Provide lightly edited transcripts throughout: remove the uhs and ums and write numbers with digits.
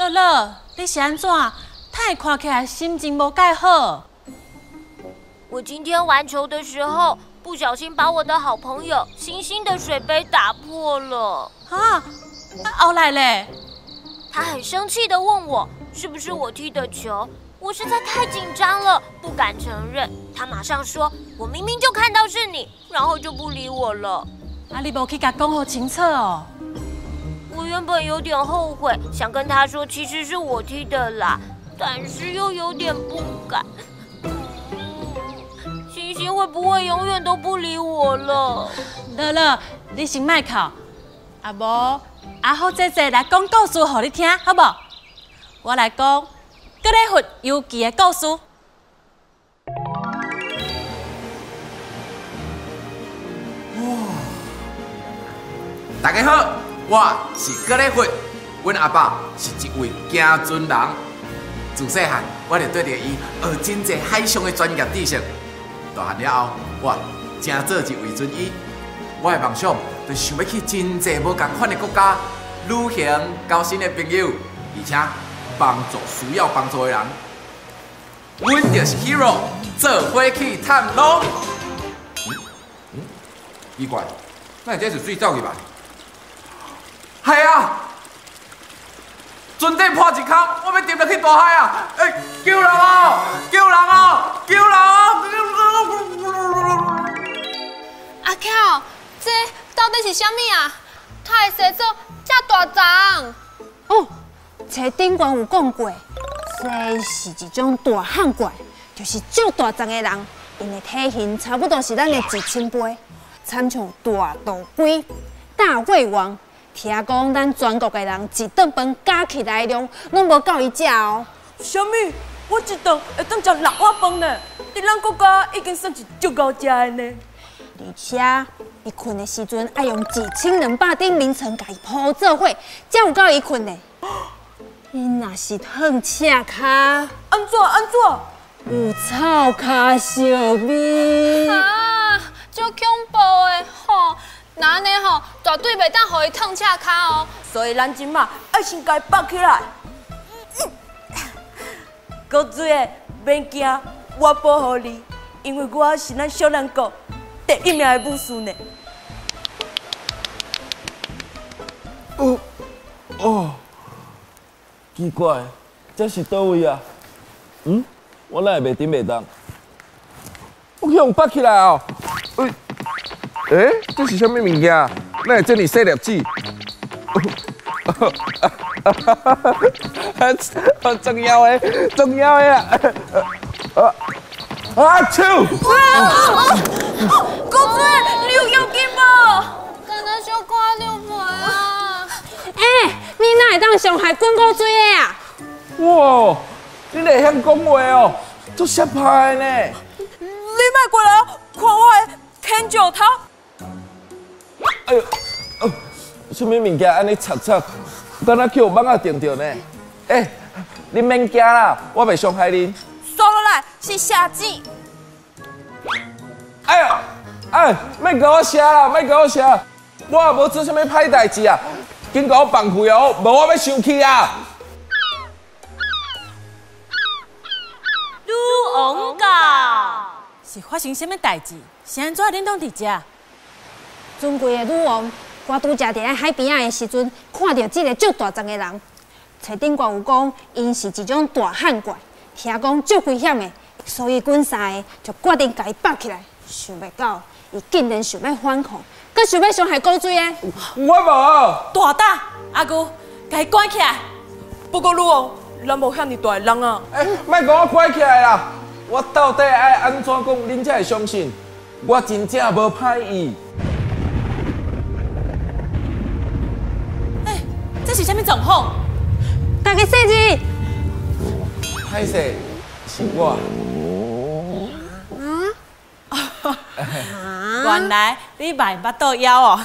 乐乐，你是按怎？太看起来心情无盖好。我今天玩球的时候，不小心把我的好朋友星星的水杯打破了。啊！后来咧？他很生气的问我，是不是我踢的球？我实在太紧张了，不敢承认。他马上说，我明明就看到是你，然后就不理我了。啊，你无去共讲予清楚哦？我原本有点后悔，想跟他说其实是我踢的啦，但是又有点不敢。星星会不会永远都不理我了？乐乐，你先莫哭，啊无阿虎姐姐来讲故事予你听，好无？我来讲格雷佛游记的故事。哇！大家好，我是格雷佛，阮阿爸是一位行船人。自细汉，我就对著伊学真济海上的专业知识。大汉了后，我成做一位军医。我的梦想就是想欲去真济无仝款的国家旅行，交新的朋友，而且帮助需要帮助的人。阮就是 hero，做伙去探路。奇怪，那这是水走去吧？系啊，船底破一空，我欲沉落去大海啊！欸，救人哦！救人哦！救人哦！阿巧，这到底是啥物啊？哪会生做遮大丛？哦，册顶悬有讲过，这是一种大汉怪，就是足大丛的人，𪜶的体型差不多是咱的1000倍，参像大肚龟、大胃王。听讲咱全国的人一顿饭加起来量，拢无够伊食哦。啥物？我一顿会当食6碗饭呢？伫咱国家已经算是足够食的呢。而且，伊睏的时阵爱用1200顶眠床共伊铺做伙，才有够伊睏呢。伊若是褪赤跤，按怎按怎？有臭跤烧味。啊，足恐怖的吼！那按呢吼，绝对袂当予伊褪赤跤哦。所以咱这马爱先共伊绑起来。古水的，免惊，我保护你，因为我是咱小人国第一名的武士呢。哦哦，奇怪，这是佗位啊？嗯，我哪会袂沉袂动？我去予绑起来哦。欸，这是啥物物件？哪会这么细粒子？重要的，重要的啊！啊！手！古水，你有要紧无？敢若小可着皮啊！欸，你哪会当伤害滚古水的啊？哇，你会晓讲话哦，足相拍呢！你莫过来，看我的天石头！哎呦，啥物物件按呢擦擦，敢若去予蠓仔叮著呢？欸，你免惊啦，我袂伤害恁。煞落来是邪子。哎呦，哎，莫共我写啦，莫共我写，我也无做啥物歹代志啊，紧共我放开哦，无我欲生气啊！女王教是发生啥物代志？是按怎恁拢伫遮？尊贵的女王，我拄才伫咧海边仔的时阵，看著这个足大丛的人。册顶悬有讲，𪜶是一种大汉怪，听讲足危险的，所以阮三个就决定共伊绑起来。想袂到，伊竟然想欲反抗，阁想欲伤害古水的。我无。大胆，阿姑，共伊关起来。不过女王，咱无遐尔大的人啊。欸，莫共我关起来啦！我到底爱按怎讲，恁才会相信？我真正无歹意。欸，这是啥物状况？大家细致。歹势，是我。原来你嘛会腹肚枵哦。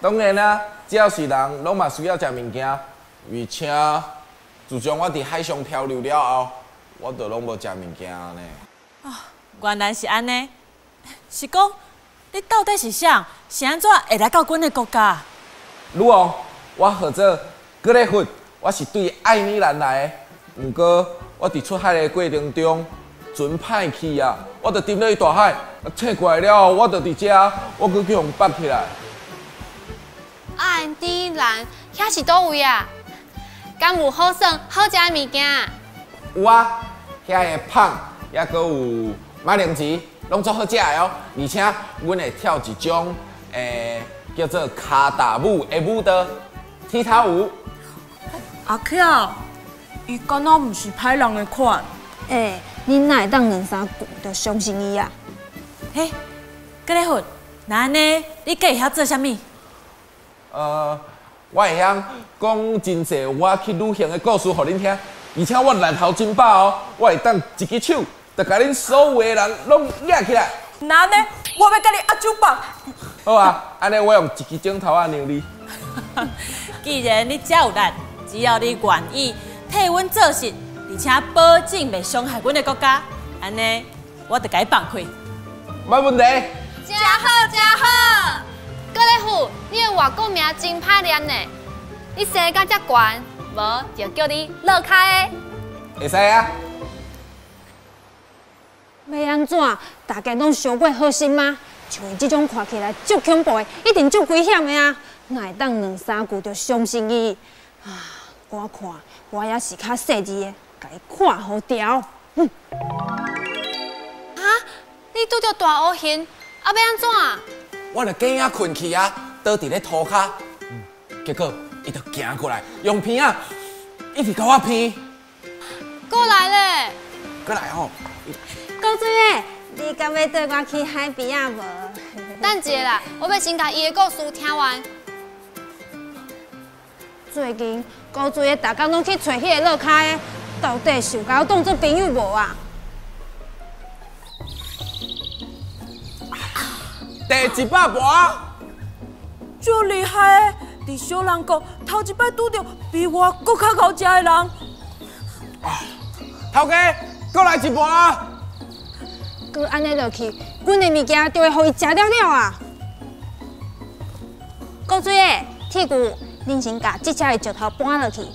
当然啦，只要是人，拢嘛需要食物件。而且，自从我伫海上漂流了后，我就拢无食物件呢。哦，原来是按呢。是讲，你到底是啥？是按怎会来到阮的国家？女王，我号做格雷佛，我是对爱尔兰来的，毋过我伫出海的过程中，船歹去啊，我就沉落去大海，醒过来了后，我就伫遮，我阁去予绑起来。爱尔兰，遐是佗位啊？敢有好耍好食的物件？有啊，遐的麭，抑阁有马铃薯，拢足好食的哦。而且，阮会跳一种叫做跤踏舞的舞蹈，踢踏舞。阿巧，伊敢若毋是歹人的款。欸，你哪会当两三句就相信伊啊？嘿，葛咧佛，那按呢，你阁会晓做啥物？我会晓讲真济我去旅行的故事予恁听，而且我力头真饱哦，我会当一支手就共恁所有的人拢举起来。那按呢，我欲共你握手吧。好啊，按呢我用一支枕头仔让你。既然你遮有力，只要你愿意替阮做事，而且保证袂伤害阮的国家，按呢我就共你放开。没问题。真好，真好。葛咧虎，你的外国名真歹念呢，你生甲遮悬，无就叫你乐开的。会使啊。欲按怎？大家拢伤过好心吗？像伊这种看起来足恐怖的，一定足危险的啊！哪会当两三句就相信伊？啊，我看我也是较细腻的，共伊看予牢。嗯。啊！你拄著大乌熊，啊欲按怎？我就假仔困去啊，倒伫咧涂跤，结果伊就行过来，用鼻仔一直共我鼻。过来咧！过来吼！高水的，你敢欲缀我去海边仔无？等一下啦，我欲先共伊的故事听完。最近高水的逐工拢去揣彼个乐开的，到底是有共我当做朋友无啊？第100盘，足厉害的！伫小人国头一摆拄著比我阁较𠢕食的人。头家，阁来一盘。阁按呢落去，阮的物件就会予伊食了了啊！高水的，铁牛，恁先共这车的石头搬落去。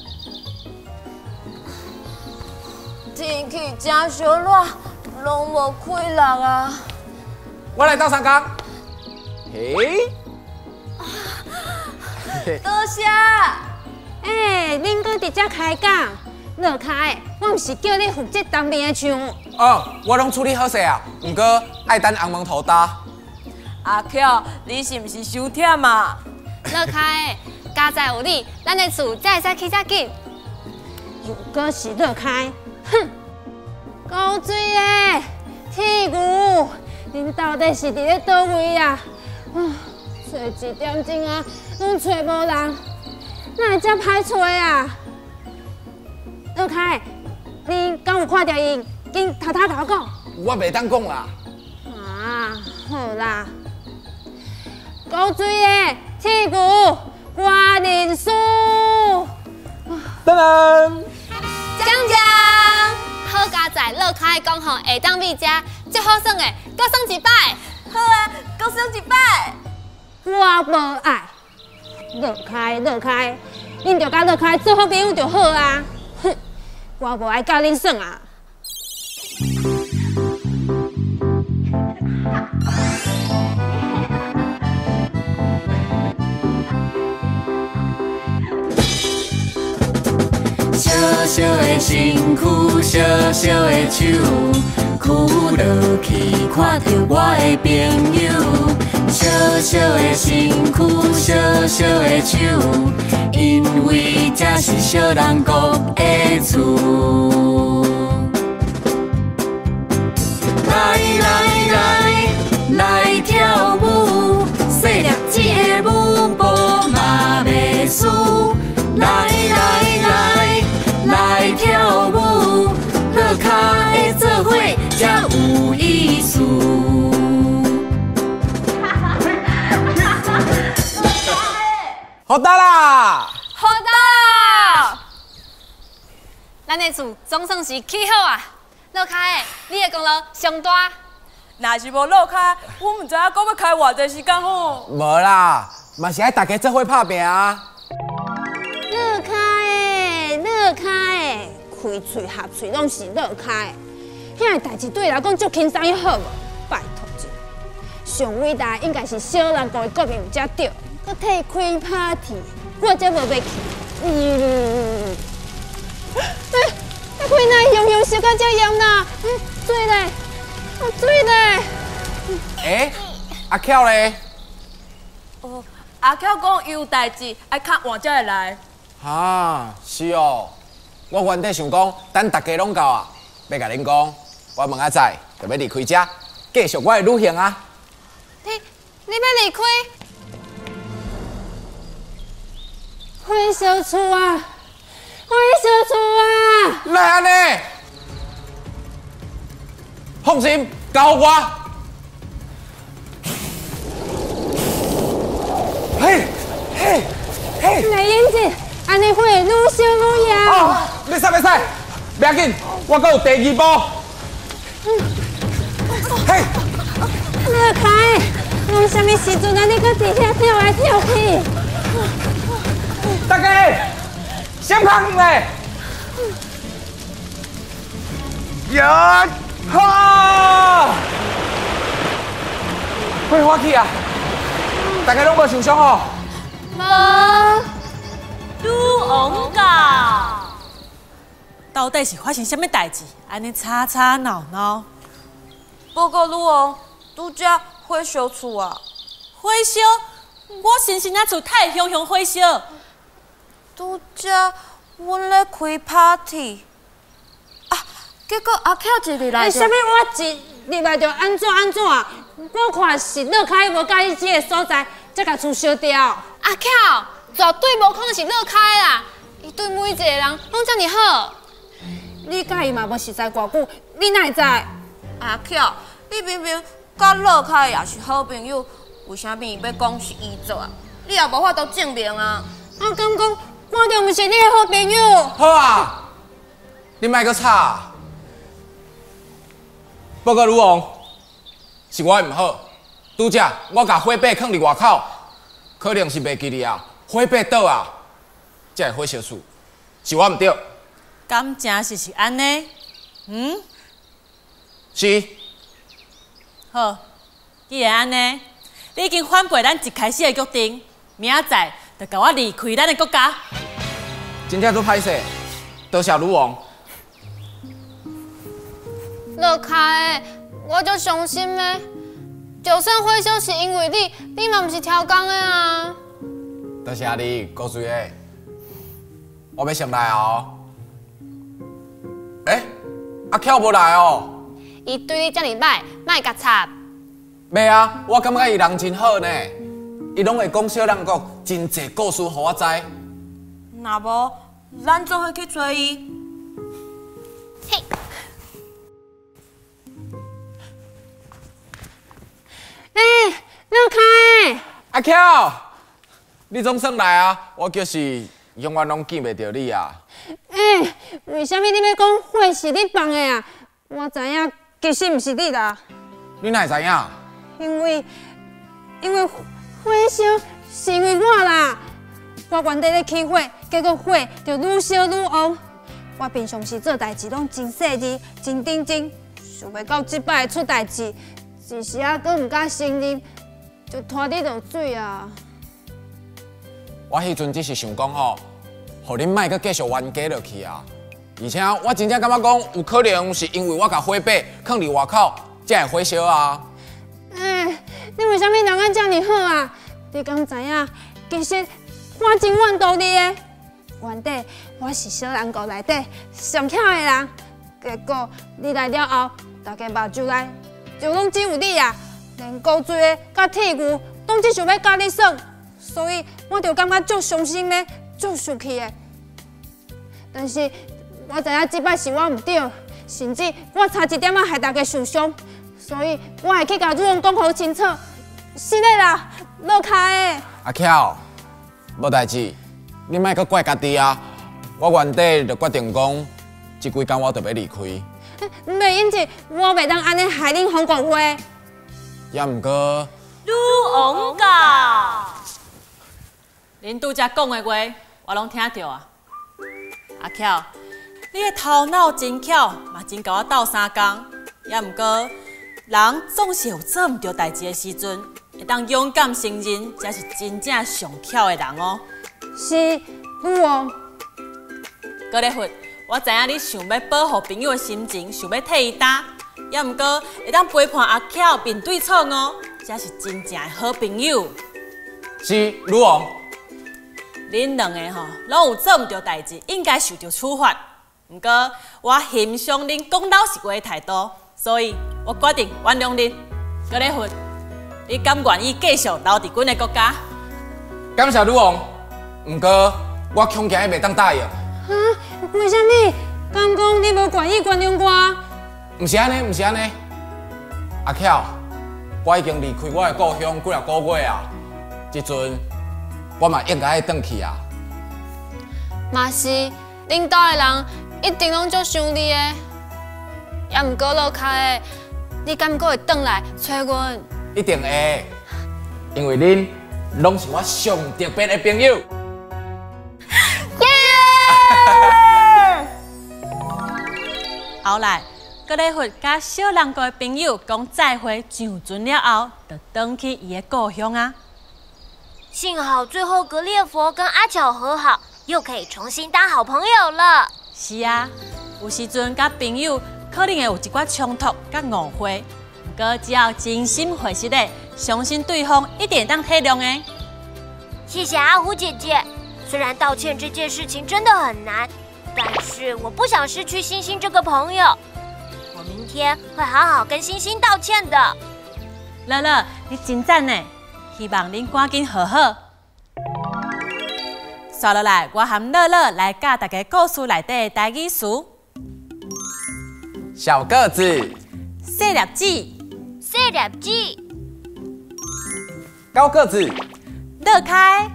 天气真烧热，拢无气力啊！我来斗相共。嘿，多谢。欸，恁阁伫遮开讲，乐开，我毋是叫你负责东边的墙。哦，我拢处理好势啊，毋过爱等红毛头焦。阿巧，你是毋是伤忝啊？乐开，佳哉有你，咱的厝才会使起遮紧。又阁是乐开，哼！高水的，铁牛，恁到底是伫咧佗位啊？啊，揣一点钟啊，拢揣无人，哪会遮歹揣啊？乐开，你敢有看著𪜶？紧偷偷共我讲。我袂当讲啦。啊，好啦。高水的，铁牛，我认输。噔噔。奖奖，好佳哉，乐开讲吼会当米食，足好耍的，阁耍一摆。好啊，阁耍一摆。我无爱。乐开，乐开，恁就佮乐开做好朋友就好啊。哼，我无爱佮恁耍啊。小小的身躯，小小的手，屈落去看著我的朋友。小小的身躯，小小的手，因为这是小人国的厝。来来来，来跳舞，细粒这个舞步嘛袂输。来来来，来跳舞，乐跤的做伙才有意思。好大啦！好大！咱的厝总算是起好啊！乐开的，你的功劳上大。若是无乐开，我毋知影阁欲开偌济时间吼。无啦，嘛是爱大家做伙拍拼啊。乐开的，规喙合喙拢是乐开的，遐个代志对伊来讲足轻松，好无？拜托者，上伟大应该是小人国的国民才对，阁替伊开 party，我才无欲去。欸，火哪熊熊烧到遮炎啦？水咧，水咧。欸，阿巧咧？哦，阿巧讲伊有代志，爱较晚才会来。啊，是哦。我原底想讲，等大家拢到啊，欲共恁讲，我明仔载就欲离开遮，继续我的旅行啊。你欲离开？火烧厝啊！火烧厝啊！哪会按呢？放心，交予我。嘿，嘿，嘿！来英子，按呢火愈烧愈炎。啊！袂使袂使，袂要紧，我阁有第二步。嘿！乐开，为啥物时阵啊？你阁伫遐跳来跳去？大家，先拍咧！呀哈！火发起啊！大家拢无受伤吼？无。女王驾，到底是发生啥物代志？按呢吵吵闹闹。报告女王，拄才火烧厝啊！火烧？我新新仔厝太雄雄火烧。拄才阮咧开 party，啊，结果阿巧一入来，啥物？我一入来就按怎按怎啊？我看是乐开无佮意这个所在，才共厝烧掉。阿巧，绝对无可能是乐开啦！伊对每一个人拢遮尔好。你佮伊嘛无熟似偌久，你哪会知？阿巧，你明明佮乐开也是好朋友，为啥物欲讲是伊做啊？你也无法度证明啊！啊，敢讲我就毋是你的好朋友。好啊，你莫阁吵。报告女王，是我的毋好。拄才我共火把囥伫外口，可能是袂记得啊，火把倒啊，才会火烧厝，是我毋对。敢真是是按呢？嗯？是。好，既然按呢，你已经反背咱一开始的决定，明仔载就共我离开咱的国家。真正足歹势，多谢女王。乐开，我足伤心的。就算火烧是因为你，你嘛毋是超工的啊。多谢你，高水的。我欲先来哦。欸，阿巧无来哦。伊对你遮尔歹，莫共插。袂啊，我感觉伊人真好呢。伊拢会讲小人国真济故事，予我知。若无，咱做伙去揣伊。嘿。欸，乐开。阿巧，你总算来啊！我就是永远拢见袂著你啊。欸，为啥物你欲讲火是你放的啊？我知影，其实毋是你啦。你哪会知影？因为火烧是因为我啦。我原底咧起火，结果火就愈烧愈旺。我平常时做代志拢真细腻、真认真，想袂到这摆出代志，一时仔阁毋敢承认，就拖你落水啊！我彼阵只是想讲吼，予恁莫阁继续冤家落去啊！而且我真正感觉讲，有可能是因为我共火把囥伫外口，才会火烧啊！欸，你为啥物人缘遮尔好啊？你敢知影？其实我真怨妒你的。原底我是小人国内底上巧的人，结果你来了后，大家目睭内就拢只有你啊！连高水的佮铁牛，拢只想欲佮你耍，所以我就感觉足伤心的，足生气的。但是我知影这摆是我毋对，甚至我差一点仔害大家受伤，所以我会去共女王讲予清楚。是的啦，乐开的。阿巧，无代志，你莫阁怪家己啊！我原底就决定讲，这几工我就欲离开。袂用子，我袂当按呢害恁红国会。也毋过，女王驾，恁拄才讲的话，我拢听著啊。阿巧，你的头脑真巧，嘛真共我鬥相共。也毋過，人總是有做毋對代誌的時陣，會當勇敢承認，才是真正上巧的人哦。是，女王。格列佛，我知影你想欲保護朋友的心情，想欲替伊擔，也毋過會當陪伴阿巧面對錯誤，才是真正的好朋友。是，女王。恁兩个吼，攏有做毋對代誌，應該受著處罰。毋過我欣賞恁講老實話的態度，所以我決定原諒恁。格列佛，你敢願意繼續留佇阮的國家？感謝女王。毋過我恐驚袂當答應。哈？為啥物？敢講你無願意原諒我？毋是按呢，毋是按呢。阿巧，我已經離開我的故鄉幾若個月啊，這陣我嘛應該愛轉去啊。嘛是，恁兜的人一定攏足想你的。也毋過樂跤的，你敢閣會轉來揣阮？一定會，因為恁攏是我上特別的朋友。耶！後來，格列佛佮小人國的朋友講再會上船了後，就轉去伊的故鄉啊。幸好最後格列佛跟阿巧和好，又可以重新當好朋友了。是啊，有時陣佮朋友可能會有一寡衝突佮誤會，不過只要真心話實的，相信對方一定會當體諒的。謝謝阿虎姐姐，雖然道歉這件事情真的很難，但是我不想失去星星這個朋友。我明天會好好跟星星道歉的。樂樂，你真讚呢！希望恁趕緊和好。接落來，我和樂樂來教大家故事內底的台語詞。小個子，細粒子，細粒子，高個子，樂開，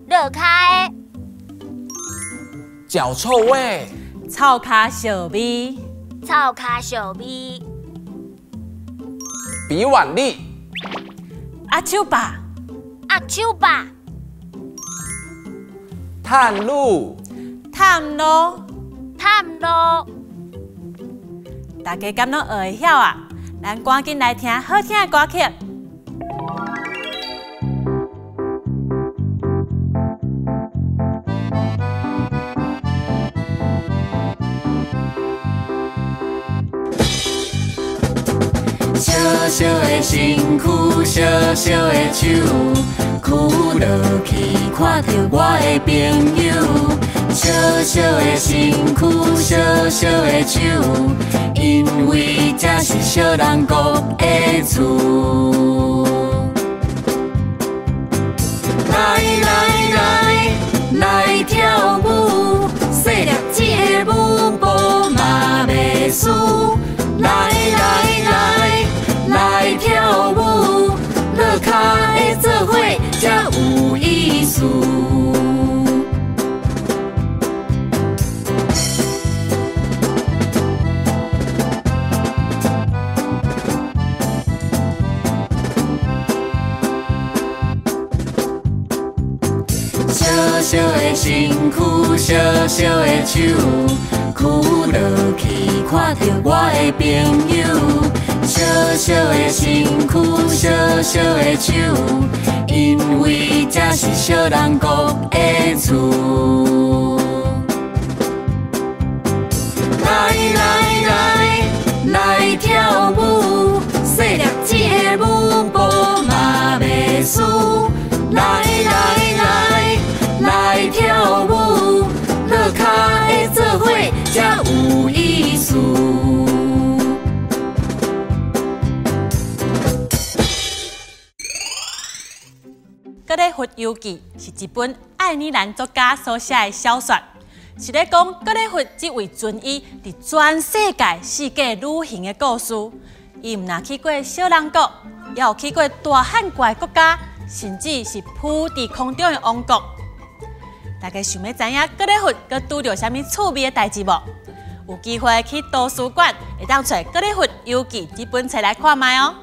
樂開，腳臭味，臭跤小味，臭跤小味，比腕力，阿手吧，阿手吧，探路，探路，探路。大家敢攏學會曉啊？咱趕緊來聽好聽的歌曲。小小的身軀，小小的手，屈落去看著我的朋友。小小的身軀，小小的手，因為這是小人國的厝。來來來，來跳舞，細粒子的舞步嘛袂輸。來來來，來跳舞，樂跤的做伙才有意思。小小的身軀，小小的手，屈落去看著我的朋友。小小的身軀，小小的手，因為這是小人國的厝。來來來，來跳舞，細粒子的舞步嘛袂輸。來來來，來跳舞，樂跤的做伙才有意思。《格列佛遊記》是一本愛爾蘭作家所寫的小說，是咧講格列佛這位尊醫佇全世界四界旅行的故事。伊毋若去過小人國，也有去過大漢怪國家，甚至是浮佇空中的王國。大家想欲知影格列佛閣拄著啥物趣味的代誌無？有機會去圖書館，會當揣《格列佛遊記》這本冊來看覓哦。